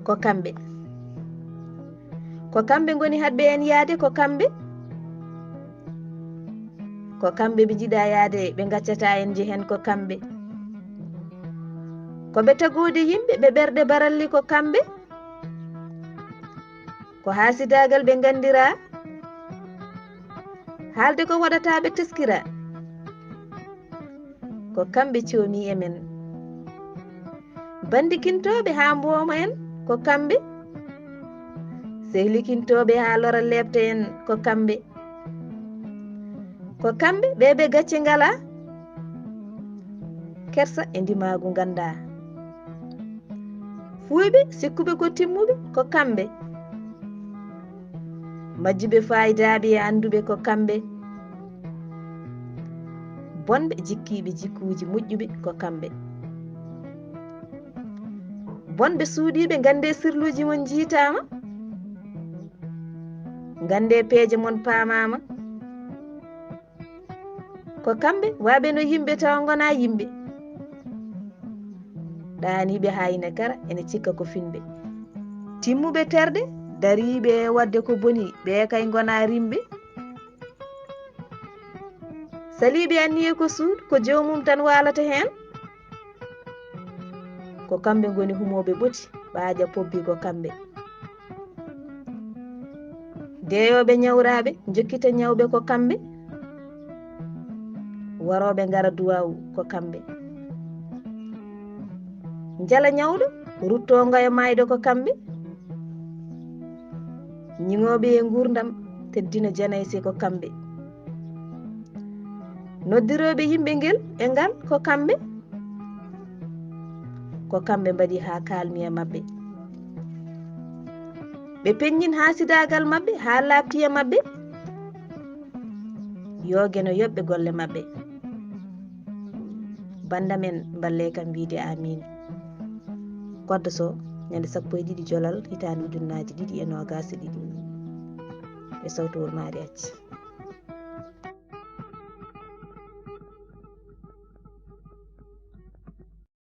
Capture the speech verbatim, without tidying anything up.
Ko kamɓe. Ko kamɓe ngoni haɗɓe en yahde, ko kamɓe. Ko kamɓe ɓe njiɗaa yahde, ɓe ngaccataa en njehen, ko kamɓe. Ko ɓe tagoode yimɓe, ɓe ɓerɗe baralli, ko kamɓe. Ko haasidaagal ɓe nganndiraa, haalde ko waɗataa ɓe teskiraa. Ko kamɓe coomi e men. Banndikintooɓe haa mbooma en, ko kamɓe. Sehlikintooɓe haa lora leepta en, ko kamɓe. Ko kamɓe ɓe ɓe gacce ngalaa, kersa e ndimaagu nganndaa. Fuuyɓe sikkuɓe ko timmuɓe, ko kamɓe. Majjuɓe faayidaaɓe e annduɓe, ko kamɓe. Bonɓe jikkiiɓe jikkuuji moƴƴuɓi, ko kamɓe. Bonɓe suuɗiiɓe nganndee sirluuji mon njiitaama, nganndee peeje mon paamaama. Ko kamɓe waaɓe no yimɓe tawa ngonaa yimɓe. Ɗaaniiɓe haa ina kara ene cikka ko finɓe. Timmuɓe terɗe, dariiɓe e waɗde ko boni, ɓee kay ngonaa rimɓe. Saliiɓe anniye ko suuɗ, ko joomum tan waalata heen. Ko kamɓe ngoni humooɓe ɓoti, ɓaaƴa pobbi, ko kamɓe. Deeyooɓe ñawraaɓe, njokkita ñawɓe, ko kamɓe. Warooɓe ngara duwaawu, ko kamɓe. Njala ñawɗo, ruttoongo e maayɗo, ko kamɓe. Ñiŋooɓe e nguurndam, teddina janayse, ko kamɓe. Noddirooɓe yimɓe ngel e ngal, ko kamɓe. Ko kamɓe mbaɗi haa kaalmi e maɓɓe. Ɓe peññin haasidaagal maɓɓe haa laaɓti e maɓɓe. Yo Geno yoɓ ɓe golle maɓɓe. Bannda men, mballee kam wiyde aamiin. Koddo Sow, ñande sappo e ɗiɗi Jolal, hitaande ujunnaaji ɗiɗi e noogaas e ɗiɗi. E sawtu Wuro Maari Acci.